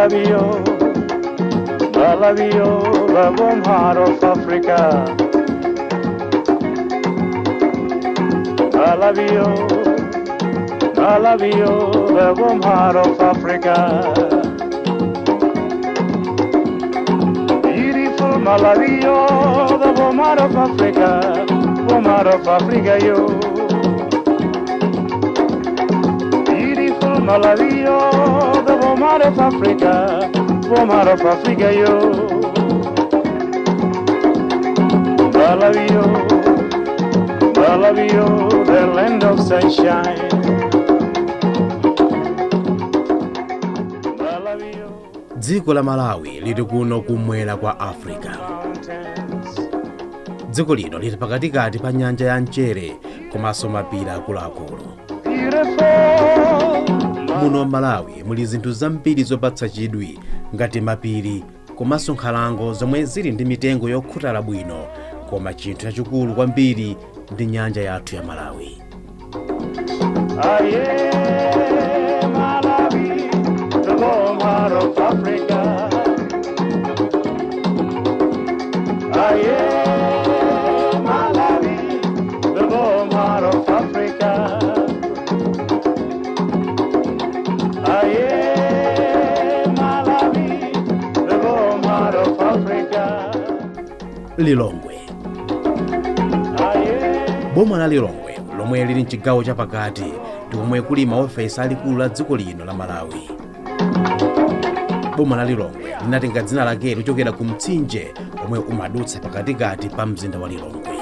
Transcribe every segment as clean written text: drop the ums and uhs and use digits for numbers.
Malawi, oh, Malawi, oh, the warm heart of Africa. Malawi, oh, Malawi, oh, the warm heart of Africa. Beautiful Malawi, oh, the warm heart of Africa, warm heart of Africa, yo. Beautiful Malawi, oh, the warm heart of Africa, warm heart of Africa, yo. Malawi, oh, Malawi, oh, the land of sunshine. Malawi, oh, Dziko la Malawi lili kuno kumwera kwa Africa. Mountains. Dziko lino lili pakatikati pa nyanja ya mchere komanso mapiri akuluakulu. Beautiful. Muno Malawi muli zinthu zambiri zopatsa chidwi ngati mapiri komanso nkhalango zomwe zili ndi mitengo yokhutala bwino, koma chinthu chachikulu kwambiri ndi nyanja yathu ya Malawi. Aye, Malawi, the warm heart of Africa. Aye, Malawi, the warm heart of Africa. Aye, Malawi, the warm heart of Africa. Lilongwe. Aye. Boma la Lilongwe lomwe lili mchigawo chapakati ndi komwe kuli maofesi alikulu la dziko lino la Malawi. Boma la Lilongwe linatenga dzina lake kuchokera ku mtsinje omwe umadutsa pakatikati pa mzinda wa Lilongwe.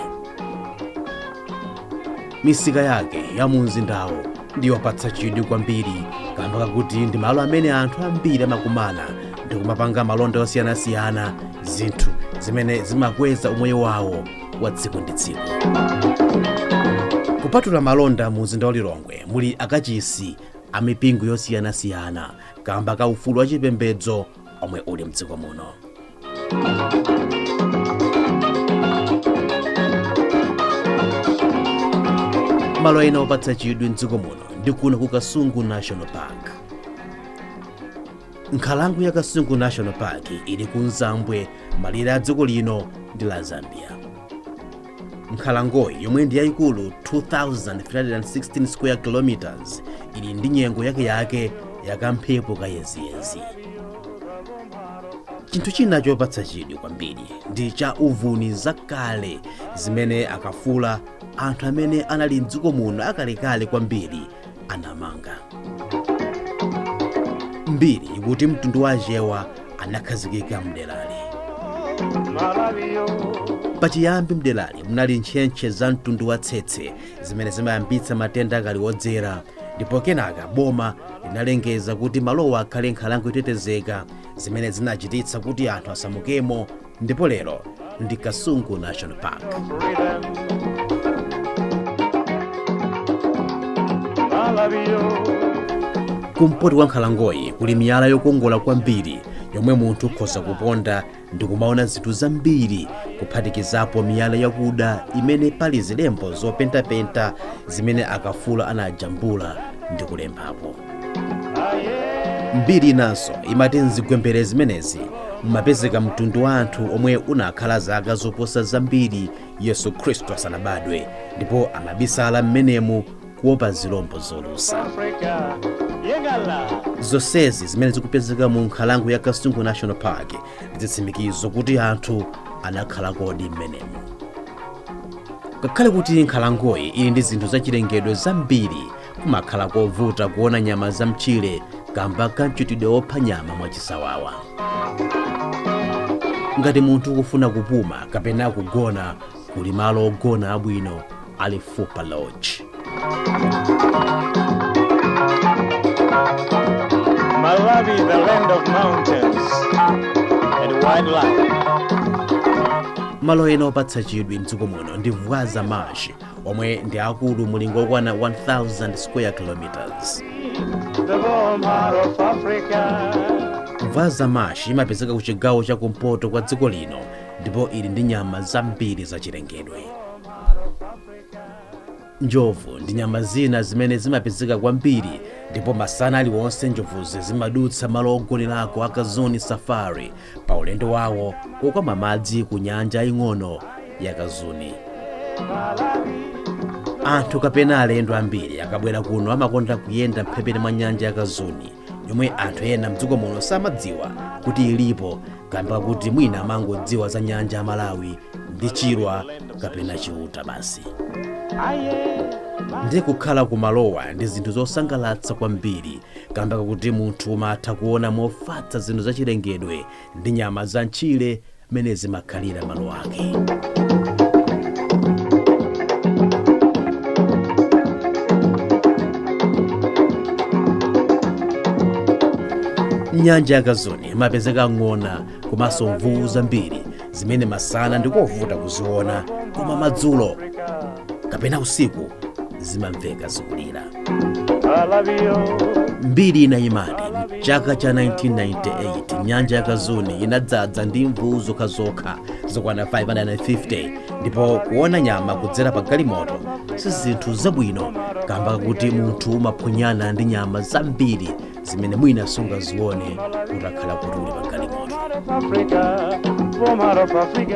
Misika yake ya mu mzindawo ndiyopatsa chidwi kwambiri kamba kakuti ndi malo amene anthu ambiri amakumana ndi kumapanga malonda osiyanasiyana, zinthu zimene zimakweza umoyo wawo wa tsiku ndi tsiku. Kupatula malonda, mu mzinda wa Lilongwe muli akachisi a mipingo yosiyanasiyana kamba ka ufulu wa chipembedzo omwe uli mdziko muno. Malo ena opatsa chidwi mdziko muno ndi kuno ku Kasungu National Park. Nkhalango ya Kasungu National Park ili ku Mzambwe, malire a dziko lino ndi la Zambia. Nkhalangoyi, yomwe ndi yayikulu 2316 square kilometers, ili ndi nyengo yakeyake yakamphepo kayeziyezi. Chinthu china chopatsa chidwi kwambiri ndi cha uvuni zakale zimene akafula, anthu amene anali mdziko muno akalekale kwambiri, anamanga. Mbiri ikuti mtundu wa Achewa anakhazikika mderali. Malawi, oh. Pachiyambi mderali munali ntchentche za mtundu wa tsetse zimene zimayambitsa matenda akaliwodzera, ndipo kenaka boma linalengeza kuti malowa akhale nkhalango yotetezeka, zimene zinachititsa kuti anthu asamukemo, ndipo lero ndi Kasungu National Park. Freedom. Malawi, oh. Kumpoto kwa nkhalangoyi kuli miyala yokongola kwambiri yomwe munthu ukhoza kuponda ndi kumaona zinthu zambiri, kuphatikizapo miyala yakuda imene pali zilembo zopentapenta zimene akafula anajambula ndi kulembapo. Mbiri inanso imati mzigwembere zimenezi mumapezeka mtundu wa anthu omwe unakhala zaka zoposa zambiri Yesu Khristu asanabadwe, ndipo amabisala mmenemu kuopa zilombo zolusa. Africa. Yegala. Zonsezi zimene zikupezeka mu nkhalango ya Kasungu National Park ndi zitsimikizo kuti anthu anakhala kodi mmenemu. Ngakhale kuti nkhalangoyi ili ndi zinthu zachilengedwe zambiri, kumakhala kovuta kuona nyama zamtchire kamba ka mchitidwe wopha nyama mwachisawawa. Ngati munthu ukufuna kupuma kapena kugona, kuli malo ogona abwino ali Fupa Lodge. Malawi, the land of mountains and wildlife. Malo ena opatsa chidwi mdziko muno ndi Vwaza Marsh, omwe ndi akulu mulingo okwana 1000 square kilometers. The warm heart of Africa. Vwaza Marsh imapezeka ku chigawo chakumpoto kwa dziko lino ndipo ili ndi nyama zambiri zachilengedwe. Njovu ndi nyama zina zimene zimapezeka kwambiri, ndipo masana aliwonse njovuzi zimadutsa malo ogonerako a Kazuni Safari pa ulendo wawo wokamwa madzi ku nyanja ing'ono ya Kazuni. Anthu kapena alendo ambiri akabwera kuno amakonda kuyenda mphepete mwa nyanja ya Kazuni, yomwe anthu ena mdziko muno samadziwa kuti ilipo, kamba kuti mwina amangodziwa za nyanja ya Malawi ndi Chilwa kapena Chiuta basi. Ndi kukhala kumalowa ndi zinthu zosangalatsa kwambiri, kamba kakuti munthu umatha kuona mofatsa zinthu zachilengedwe ndi nyama za mtchire mmene zimakhalira malo ake. Nyanja ya Kazuni imapezeka ng'ona komanso mvuwu zambiri zimene masana ndikovuta kuziona, koma madzulo kapena usiku zimamveka zikulira. Mbiri ina imati mchaka cha 1998 nyanja ya Kazuni inadzadza ndi mvuwu zokhazokha zokwana 550, ndipo kuona nyama kudzera pa galimoto si zinthu zabwino, kamba kuti munthu umaphonyana ndi nyama zambiri zimene mwina sungazione utakhala kuti uli pa galimoto.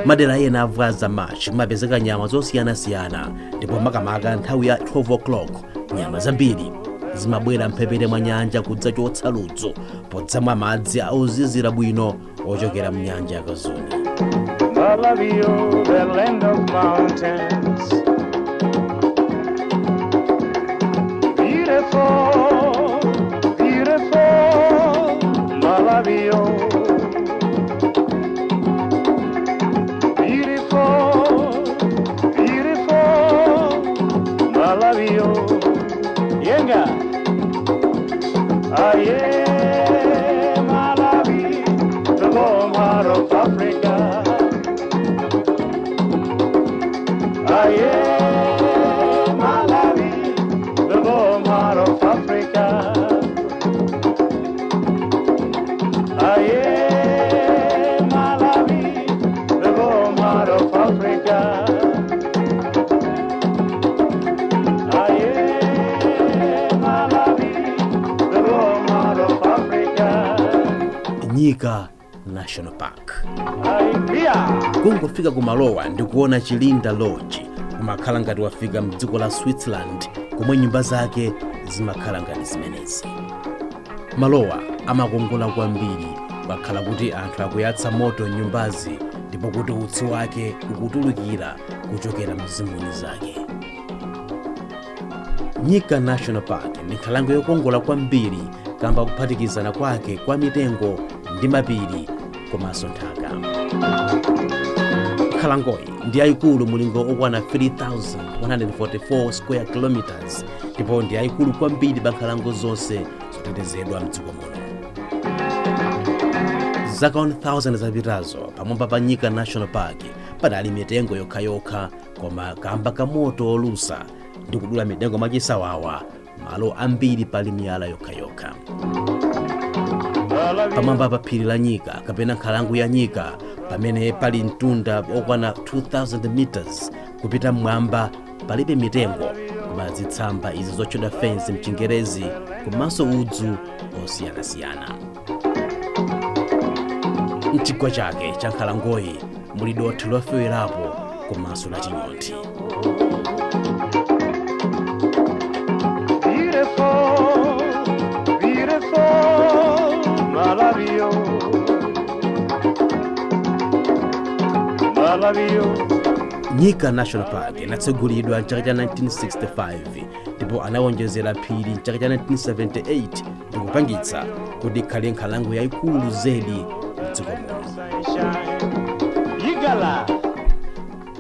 Madera ena a Vwaza Marsh kumapezeka nyama zosiyanasiyana, ndipo makamaka nthawi ya 12 o'clock nyama zambiri zimabwera mphepete mwa nyanja kudzachotsa ludzu podzamwa madzi ozizira bwino ochokera mnyanja ya Kazuni. Malawi, the land of mountains. Beautiful, beautiful Malawi, beautiful, beautiful Malawi, yenga, aye Malawi, the warm heart of Africa. Aye, Malawi, the warm heart of Africa. Aye, Malawi, the warm heart of Africa. Aye, Malawi, the warm heart of Africa. Nyika National Park. Aye, Kungofika kumalowa ndikuona Chilinda Lodge kumakhala ngati wafika mdziko la Switzerland, komwe nyumba zake zimakhala ngati zimenezi. Malowa amakongola kwambiri, kwakhala kuti anthu akuyatsa moto nyumbazi ndipo kuti utsi wake ukutulukira kuchokera mzimuni zake. Nyika National Park ndi nkhalango yokongola kwambiri kamba kuphatikizana kwake kwa mitengo ndi mapiri komanso nthaka. Nkhalangoyi ndi yayikulu mulingo okwana 3144 square kilometers, ndipo ndi yayikulu kwambiri pa nkhalango zonse zotetezedwa mdziko muno. Zaka 1000 zapitazo pamwamba pa Nyika National Park padali mitengo yokhayokha, koma kamba kamoto olusa ndi kudula mitengo mwachisawawa, malo ambiri pali miyala yokhayokha. Pamwamba pa phiri la Nyika kapena nkhalango ya Nyika, pamene pali mtunda okwana 2000 meters kupita mmwamba, palibe mitengo koma zitsamba izi zotchedwa fence mchingerezi komanso udzu osiyanasiyana. Mchigwa chake cha nkhalangoyi muli dothi lofewerapo komanso la chinyontho. Beautiful, beautiful Malawi, Malawi. Nyika National Park inatsegulidwa mchaka cha 1965, ndipo anawonjezera phiri mchaka cha 1978 ndikupangitsa kuti ikhale nkhalango yayikulu zedi mdziko muno. Sunshine, Yigala.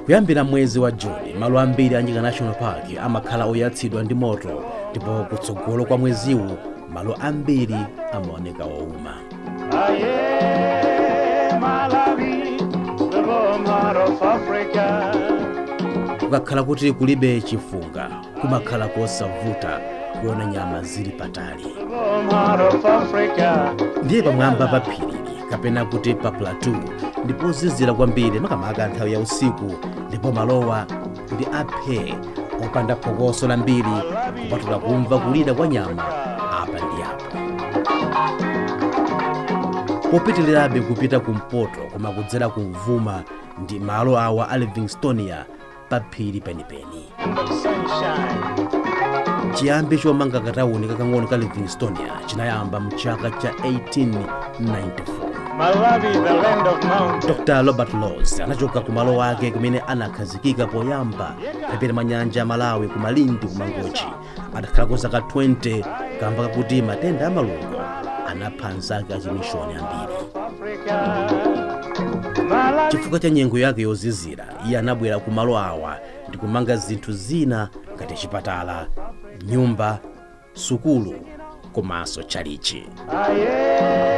Kuyambira mwezi wa Juni malo ambiri a Nyika National Park amakhala oyatsidwa ndi moto, ndipo kutsogolo kwa mweziwu malo ambiri amaoneka owuma. Aye, Malawi, the warm heart of Africa. Kukakhala kuti kulibe chifunga kumakhala kosavuta kuona nyama zili patali. The warm heart of Africa. Ndiye pamwamba pa phirili kapena kuti pa plateau ndipo zizira kwambiri makamaka nthawi ya usiku, ndipo malowa ndi aphe Opanda phokoso lambiri kupatula kumva kulira kwa nyama apa ndi apo. Popitirirabe kupita kumpoto koma kudzera kumvuma ndi malo awa a Livingstonia pa phiri penipeni. Sunshine. Chiyambi chomanga katawuni kakang'ono ka Livingstonia chinayamba mchaka cha 1894. Malawi, the land of mountains. Dr Robert Laws anachoka ku malo ake kumene anakhazikika poyamba mphepete mwa nyanja ya Malawi ku Malindi ku Mangochi atakhalako zaka 20 kamba kakuti matenda amalungo anapha anzake achimishoni ambiri. Africa. Malawi. Chifukwa cha nyengo yake yozizira, iye anabwera ku malo awa ndi kumanga zinthu zina ngati chipatala, nyumba, sukulu komanso tchalichi. Aye.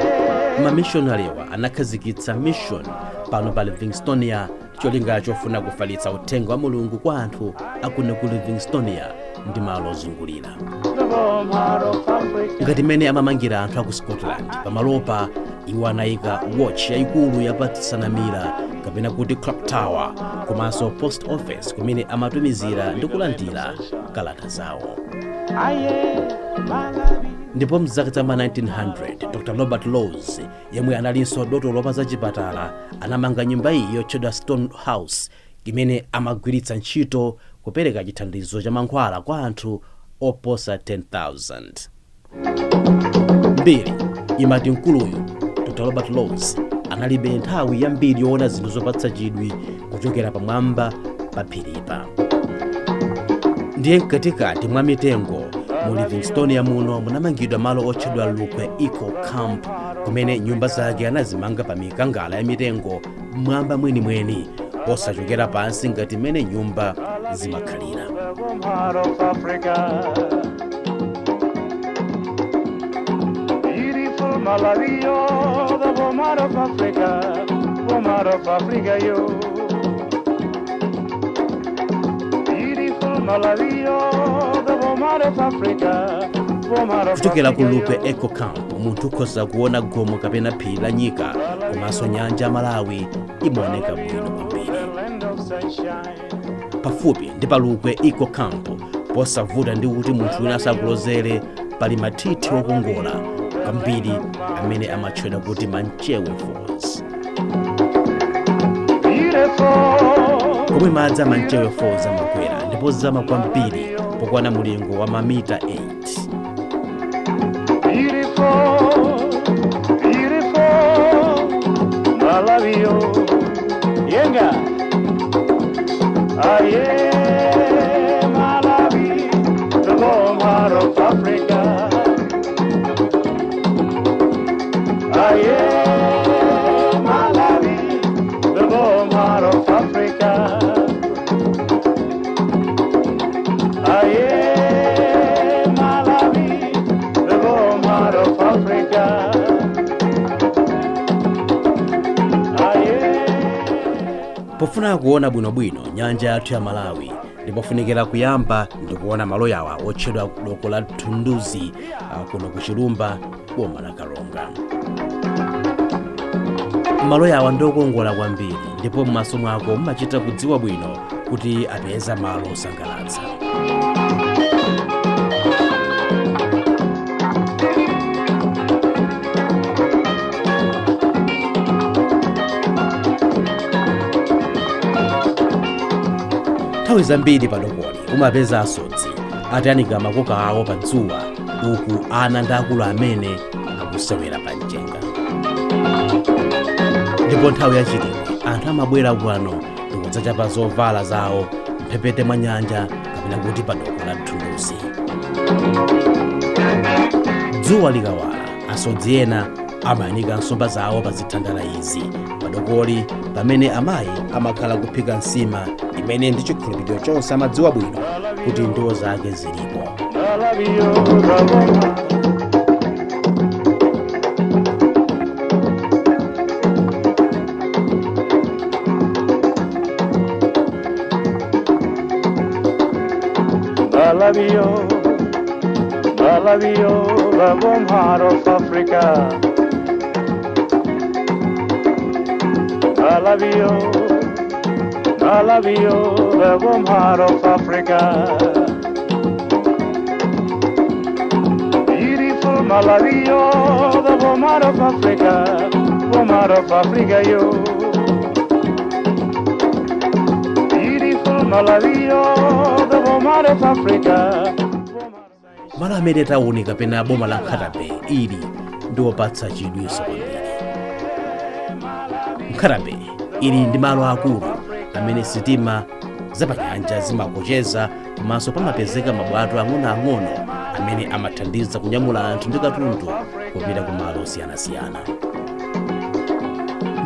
Mamishonariwa anakhazikitsa mission pano pa Livingstonia, cholinga chofuna kufalitsa uthenga wa Mulungu kwa anthu akuno ku Livingstonia ndi malo ozungulira. The warm heart of Africa. Ngati mmene amamangira anthu aku Scotland, pamalopa iwo anayika watch yayikulu yapatsanamira kapena kuti clock tower, komanso post office kumene amatumizira ndi kulandira kalata zawo. Aye. Malawi. Ndipo mzaka za ma 1900, Dr Robert Laws, yemwe analinso dotolo pa zachipatala, anamanga nyumba iyi yotchedwa Stone House imene amagwiritsa ntchito kupereka chithandizo cha mankhwala kwa anthu oposa 10,000. Mbiri imati mkuluyu Dr Robert Laws analibe nthawi yambiri yoona zinthu zopatsa chidwi kuchokera pamwamba pa phiripa. Ndiye mkatikati mwa mitengo mu Livingstonia muno munamangidwa malo otchedwa Lukwe Eco Camp, kumene nyumba zake anazimanga pa mikangala ya mitengo mwamba mwenimweni, osachokera pansi ngati mmene nyumba zimakhalira. The warm heart of Africa. Beautiful Malawi, oh, the warm heart of Africa, warm heart of Africa, you. Beautiful Malawi, oh, the warm heart of Africa, warm heart of Kuchokera ku Africa, Lukwe yo. Eco Camp munthu ukhoza kuona gomo kapena phiri la nyika, komanso nyanja ya Malawi imaoneka bwino kwambiri. The land of sunshine. Pafupi ndi palukwe Eco Camp, posavuta ndi kuti munthu wina asakulozere, pali mathithi okongola kwambiri amene amatchedwa kuti Manchewe Falls. Beautiful. Komwe madzi a Manchewe Falls amagwera ndipo zama kwambiri pokwana mulingo wa mamita 8. Beautiful, beautiful, Malawi, oh, yenga, aye, Malawi, the warm heart of Africa, aye, Malawi, the warm heart of Africa, aye, Malawi, the warm heart of Africa, aye. Pofuna kuona bwinobwino nyanja yathu ya Malawi, ndipofunikira kuyamba ndikuona malo yawa otchedwa doko la Thunduzi, kuno ku Chilumba, boma la Karonga. Malo yawa ndiokongola kwambiri ndipo m'maso mwako mumachita kudziwa bwino kuti apeza malo osangalatsa. Nthawi zambiri padokoli umapeza asodzi atayanika makoka awo pa dzuwa, uku ana ndi akulu amene akusewera pa mchenga. Ndipo nthawi yachilimwe anthu amabwera kwano ndikudzachapa zovala zawo mphepete mwa nyanja kapena kuti padoko la Thunduzi. Dzuwa likawala, asodzi ena amayanika nsomba zawo pa zithandala izi padokoli, pamene amayi amakhala kuphika nsima imene ndi chikhulupiriro chonse amadziwa bwino kuti ndiwo zake zilipo. Malawi, oh, the warm heart. Malawi, oh, Malawi, oh, the warm heart of Africa. Malawi, oh, Malawi, the warm heart of Africa. Beautiful Malawi, the warm heart of Africa, warm heart of Africa, yo. Beautiful Malawi, the warm heart of Africa. Malo amene tauni kapena boma la Nkhata Bay ili ndiwopatsa chidwiso kwambiri. Nkhata Bay ili ndi malo akulu amene sitima zapanyanja zimakocheza, komanso pamapezeka mabwato ang'onoang'ono amene amathandiza kunyamula anthu ndi katundu kupita ku malo osiyanasiyana.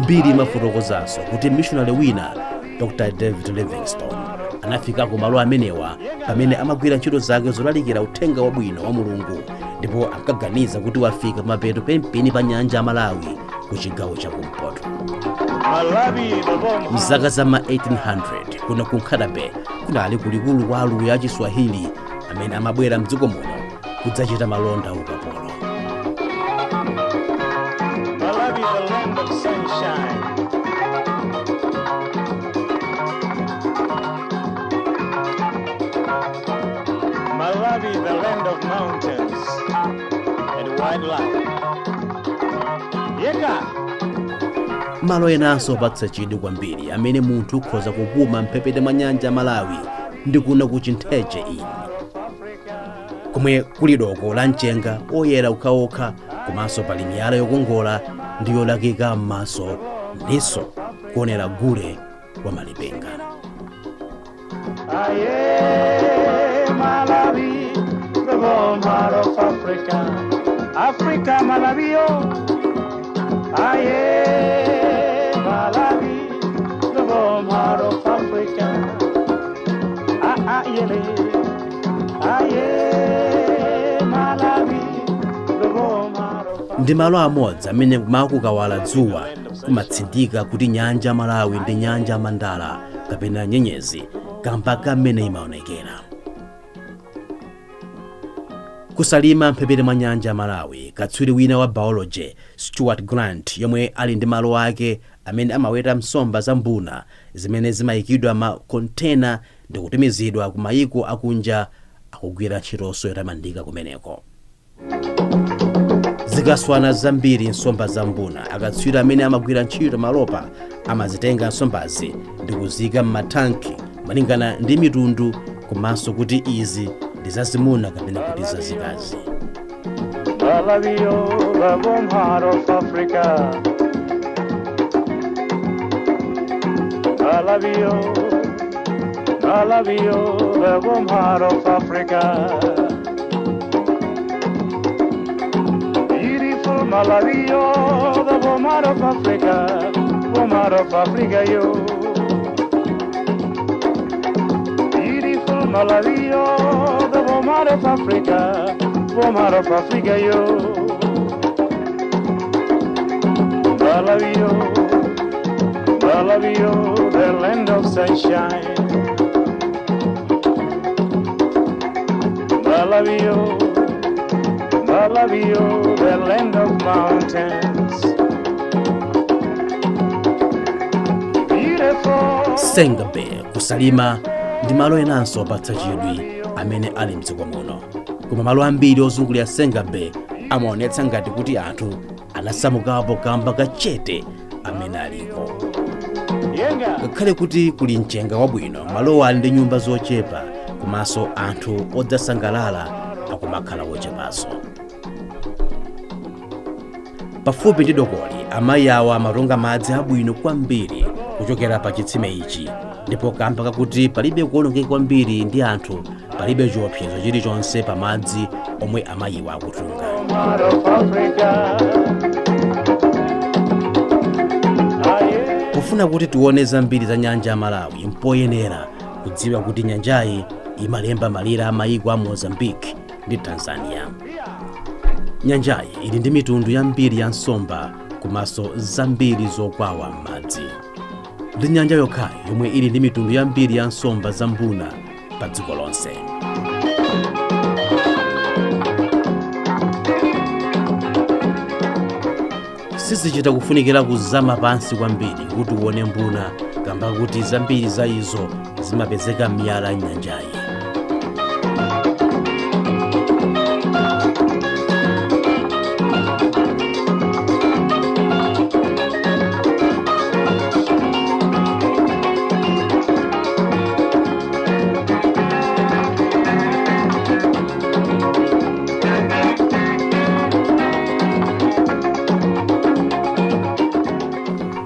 Mbiri imafotokozanso kuti missionary wina, Dr David Livingstone, anafika ku malo amenewa pamene amagwira ntchito zake zolalikira uthenga wabwino wa Mulungu, ndipo ankaganiza kuti wafika mapeto penipeni pa nyanja ya Malawi ku chigawo chakumpoto. Malawi, the warm heart. Mzaka za ma 1800, kuno ku Nkhata Bay kunali kulikulu kwa Aluya Achiswahili amene amabwera mdziko muno kudzachita malonda ukapolo. Malawi, the land of sunshine. Malawi, the land of mountains and wildlife. Yeka! Malo enanso opatsa chidwi kwambiri amene munthu ukhoza kupuma mphepete mwa nyanja ya Malawi ndi kuno ku Chintheche Inn, komwe kuli doko la mchenga oyera okhaokha, komanso pali miyala yokongola ndi yolakika m'maso, ndiso kuonera gule wa malipenga. Aye, Malawi, the warm heart of Africa. Africa, Malawi, oh. Aye, Malawi, the warm heart of Africa. Ah, ah, yele. Aye, Malawi, the warm heart of Ndi malo amodzi amene kumakukawala dzuwa kumatsindika kuti nyanja ya Malawi ndi nyanja mandala kapena nyenyezi kamba kamene imaonekera. Kusalima, mphepete mwa nyanja ya Malawi, katswiri wina wa biology, Stuart Grant, yomwe ali ndi malo ake amene amaweta nsomba za mbuna zimene zimayikidwa ma kontena ndi kutumizidwa ku mayiko akunja, akugwira ntchitonso yotamandika kumeneko. Zikaswana zambiri nsomba za mbuna, akatswiri amene amagwira ntchito malopa amazitenga nsombazi ndi kuziyika m'mathanki malingana ndi mitundu, komanso kuti izi ndi zazimuna kapena kuti zazikazi. Malawi, oh, the warm heart of Africa. Malawi, oh, Malawi, oh, the warm heart of Africa. Beautiful Malawi, oh, the warm heart of Africa, warm heart of Africa, yo. Beautiful Malawi, oh, the warm heart of Africa, warm heart of Africa, yo. Malawi, oh, Malawi, oh, the land of sunshine. Malawi, oh, Malawi, oh, the land of mountains. Beautiful. Senga Bay kuSalima ndi malo enanso opatsa chidwi amene ali mdziko muno, koma malo ambiri ozungulira Senga Bay amaonetsa ngati kuti anthu anasamukapo kamba kachete amene aliko. Yenga. Ngakhale kuti kuli mchenga wabwino, malowa ali ndi nyumba zochepa, komanso anthu odzasangalala akumakhala ochepanso. Pafupi ndi dokoli, amayi awa amatunga madzi abwino kwambiri kuchokera pa chitsime ichi, ndipo kamba kakuti palibe kuwonongeka kwambiri ndi anthu, palibe chiopsezo chilichonse pa madzi omwe amayiwa akutunga. Heart of Africa. Aye. Pofuna kuti tione zambiri za nyanja ya Malawi, mpoyenera kudziwa kuti nyanjayi imalemba malire a mayiko a Mozambique ndi Tanzania. Nyanjayi ili ndi mitundu yambiri ya nsomba komanso zambiri zokwawa m'madzi. Ndi nyanja yokhayi yomwe ili ndi mitundu yambiri ya nsomba za mbuna pa dziko lonse. Sizichita kufunikira kuzama pansi kwambiri kuti uone mbuna. Kamba kuti zambiri za izo zimapezeka m'miyala m'nyanjayi.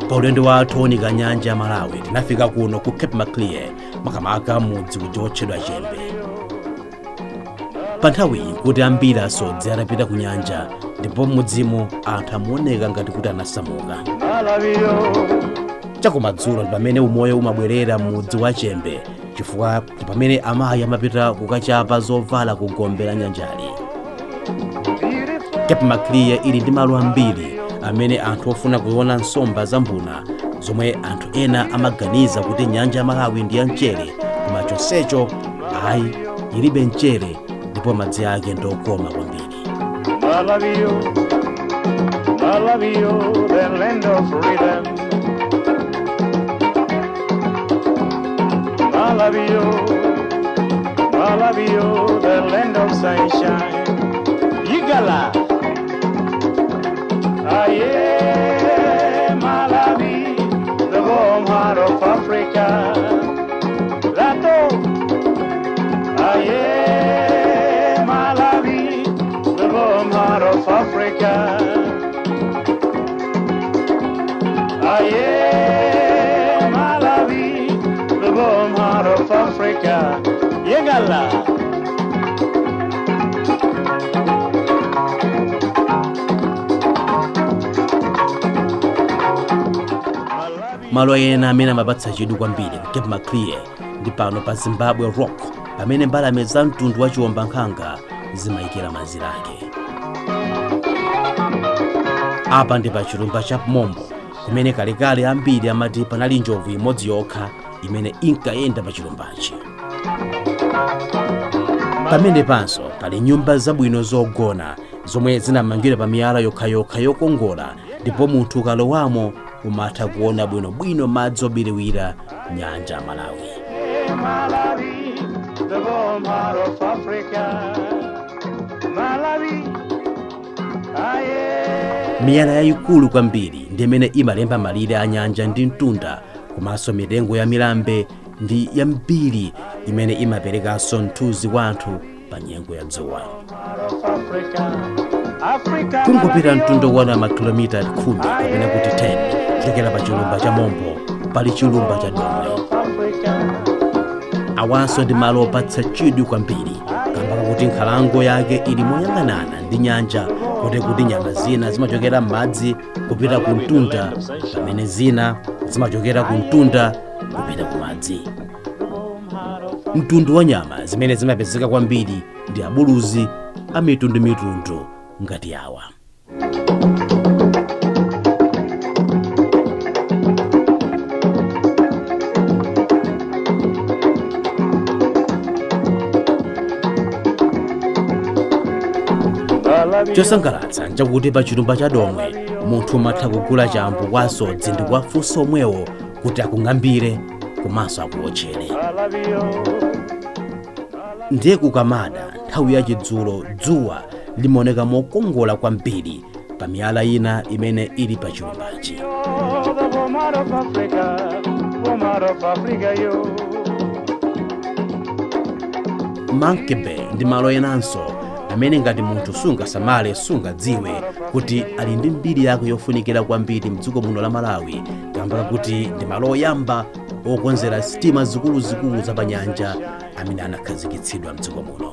Pa ulendo wathu owunika nyanja ya Malawi, tinafika kuno ku Cape Maclear, makamaka mudzi uja wotchedwa Chembe. Pa nthawiyi kuti ambiri asodzi atapita ku nyanja, ndipo m'mudzimo anthu amaoneka ngati kuti anasamuka. Chakumadzulo ndi pamene umoyo umabwerera m'mudzi wa Chembe, chifukwa ndi pamene amayi amapita kukachapa zovala ku gombe la nyanjali. Cape Maclear ili ndi malo ambiri amene anthu ofuna kuona nsomba za mbuna, zomwe anthu ena amaganiza kuti nyanja ya Malawi ndi ya mchere, koma chonsecho ayi, ilibe mchere ndipo madzi ake ndi okoma kwambiri. Malawi, Malawi, the land of freedom. Malawi, Malawi, the land of sunshine. Yigala. Aye, Malawi, the warm heart of Africa. Lato. Aye, Malawi, the warm heart of Africa. Aye, Malawi, the warm heart of Africa. Yegala. Malo ena amene amapatsa chidwi kwambiri ku Cape Maclear ndi pano pa Zimbabwe Rock, pamene mbalame za mtundu wa chiwombankhanga zimayikira mazira ake. Apa ndi pa chilumba cha Mombo, kumene kalekale ambiri amati panali njovu imodzi yokha imene inkayenda pa chilumbachi. Pamene panso pali nyumba zabwino zogona zomwe zinamangidwa pa miyala yokhayokha yokongola, ndipo munthu ukalowamo umatha kuona bwinobwino madzi obiriwira nyanja ya Malawi. Malawi, the warm heart of Africa. Malawi, aye. Miyala yayikulu kwambiri ndi imene imalemba malire a nyanja ndi mtunda, komanso mitengo ya milambe ndi yambiri imene imaperekanso mthunzi wa anthu pa nyengo ya dzuwa. Heart of Africa. Africa. Kungopita mtunda wana makilomita 10 kapena kuti 10 kuchokera pa chilumba cha Mombo, pali chilumba cha Domwe. Of Africa. Awanso ndi malo opatsa chidwi kwambiri kamba kuti nkhalango yake ili moyang'anana ndi nyanja, kuti kuti nyama zina zimachokera m'madzi kupita ku mtunda, pamene zina zimachokera ku mtunda kupita ku madzi. Mtundu wa nyama zimene zimapezeka kwambiri ndi abuluzi a mitundumitundu ngati awa. Chosangalatsa nchakuti pa chilumba cha Domwe munthu umatha kugula chambo kwa asodzi ndi kuwafunsa omwewo kuti akung'ambire komanso akuwotchere. Ndiye kukamada nthawi yachidzulo, dzuwa limaoneka mokongola kwambiri pa miyala ina imene ili pa chilumbachi. The warm heart of Africa, warm heart of Africa, yo. Monkey Bay ndi malo enanso amene ngati munthu sungasamale sungadziwe kuti ali ndi mbiri yake yofunikira kwambiri mdziko muno la Malawi, kamba kuti ndi malo oyamba okonzera sitima zikuluzikulu zapanyanja amene anakhazikitsidwa mdziko muno.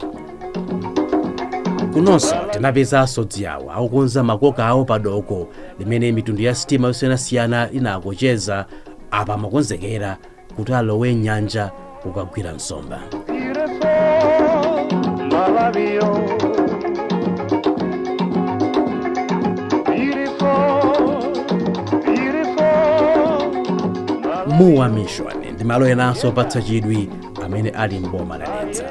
Kunonso tinapeza asodzi awo akukonza makoka awo padoko limene mitundu ya sitima yosiyanasiyana inakocheza. Apa amakonzekera kuti alowe nyanja kukagwira nsomba. Beautiful Malawi, oh. Beautiful, beautiful. Muwa Mission ndi malo enanso opatsa chidwi amene ali mboma la Dedza.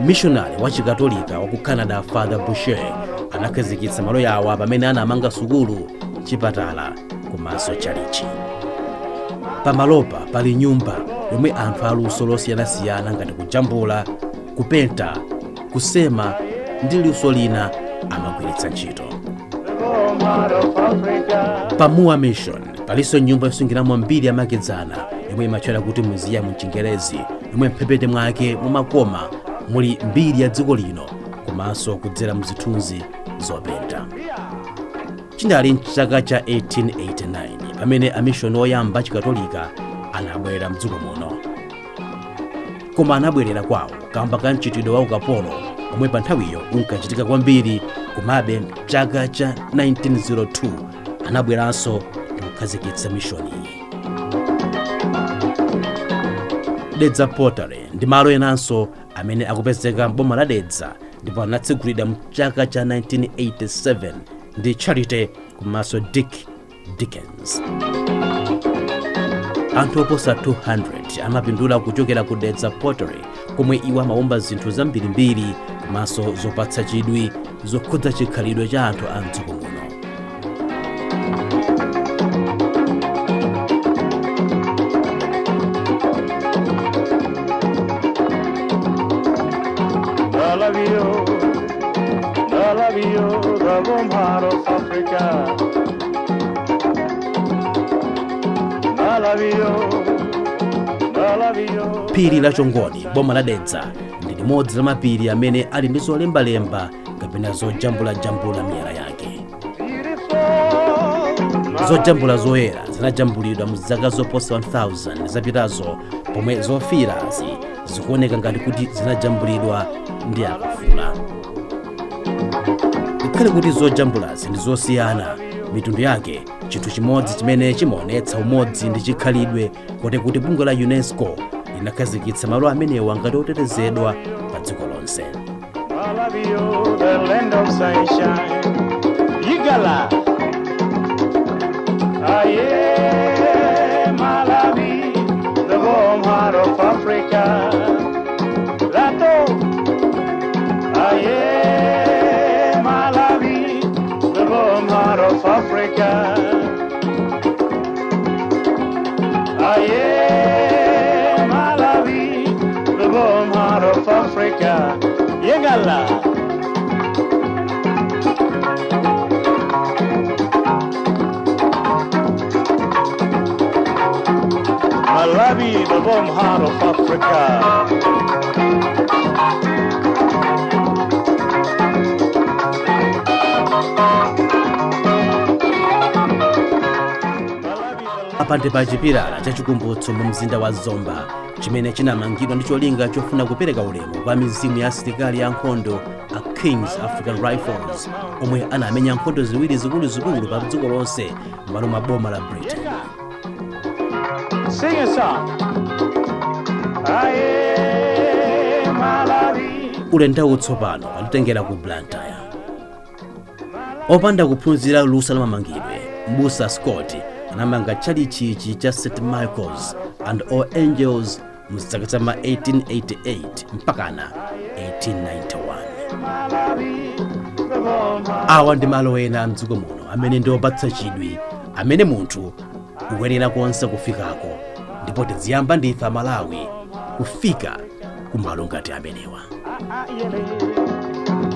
Missionary wa Chikatolika wa ku Canada, Father Boucher, anakhazikitsa malo yawa pamene anamanga sukulu, chipatala komanso chalichi. Pamalopa pali nyumba yomwe anthu aluso losiyanasiyana ngati kujambula, kupenta, kusema ndi luso lina amagwiritsa ntchito. Pa Mua Mission palinso nyumba yosungiramo mbiri yamakedzana yomwe imatchedwa kuti museum mchingerezi, yomwe mphepete mwake mumakoma muli mbiri ya dziko lino komanso kudzera mzithunzi zopenta. Chinali mchaka cha 1889 pamene amishoni oyamba chikatolika anabwera mdziko muno, koma anabwerera kwawo kamba ka mchitidwe wa ukapolo omwe pa nthawiyo unkachitika kwambiri. Komabe mchaka cha 1902 anabweranso ndi kukhazikitsa mishoni iyi. Dedza Pottery ndi malo enanso amene akupezeka m'boma la Dedza ndipo anatsegulidwa mchaka cha 1987 ndi Charity komanso Dick Dickens. Anthu oposa 200 amapindula kuchokera ku Dedza Pottery, komwe iwo amawumba zinthu zambirimbiri komanso zopatsa chidwi zokhudza chikhalidwe cha anthu a mdziko muno. Malavio, the warm heart of Africa. Malavio, Malavio. Phiri la Chongoni, boma la Dedza, ndi limodzi la mapiri amene ali ndi zolembalemba kapena zojambulajambula miyala yake. Beautiful. Zojambula zoyera zinajambulidwa mu zaka zoposa 1000 zapitazo, pomwe zofirazi zikuoneka ngati kuti zinajambulidwa ndi akafula. Ngakhale kuti zojambulazi ndi zosiyana mitundu yake, chinthu chimodzi chimene chimaonetsa umodzi ndi chikhalidwe, kote kuti bungwe la UNESCO linakhazikitsa malo amenewa ngati otetezedwa pa dziko lonse. Malavio, the land of sunshine. Yigala. Aye, Malawi, the warm heart of Africa. Lato. Aye, Malawi, the warm heart of Africa. Aye, Malawi, the warm heart of Africa. Yegala. Malawi, the warm heart of Africa. Apa ndi pa chipilala chachikumbutso mu mzinda wa Zomba, chimene chinamangidwa ndi cholinga chofuna kupereka ulemu kwa mizimu ya asilikali ya nkhondo a Kings African Rifles omwe anamenya nkhondo ziwiri zikuluzikulu pa dziko lonse m'malo mwa boma la Britain. Sing a song. Aye, Malawi. Ulendawu tsopano watitengera ku Blantyre. Opanda kuphunzira luso la mamangidwe, Mbusa Scott anamanga tchalitchichi cha St Michael's and All Angels mzaka za ma 1888 mpakana 1891. Malawi, the warm heart. Awa ndi malo ena mdziko muno amene ndi opatsa chidwi, amene munthu ukuyenera konse kufikako, ndipo tiziyamba ndife Amalawi kufika kumalo ngati amenewa.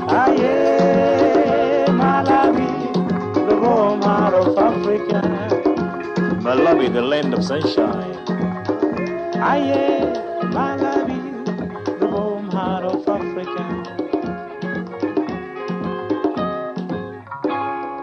Aye, Malawi, the warm heart of Africa. Malawi, the land of sunshine. Aye, Malawi.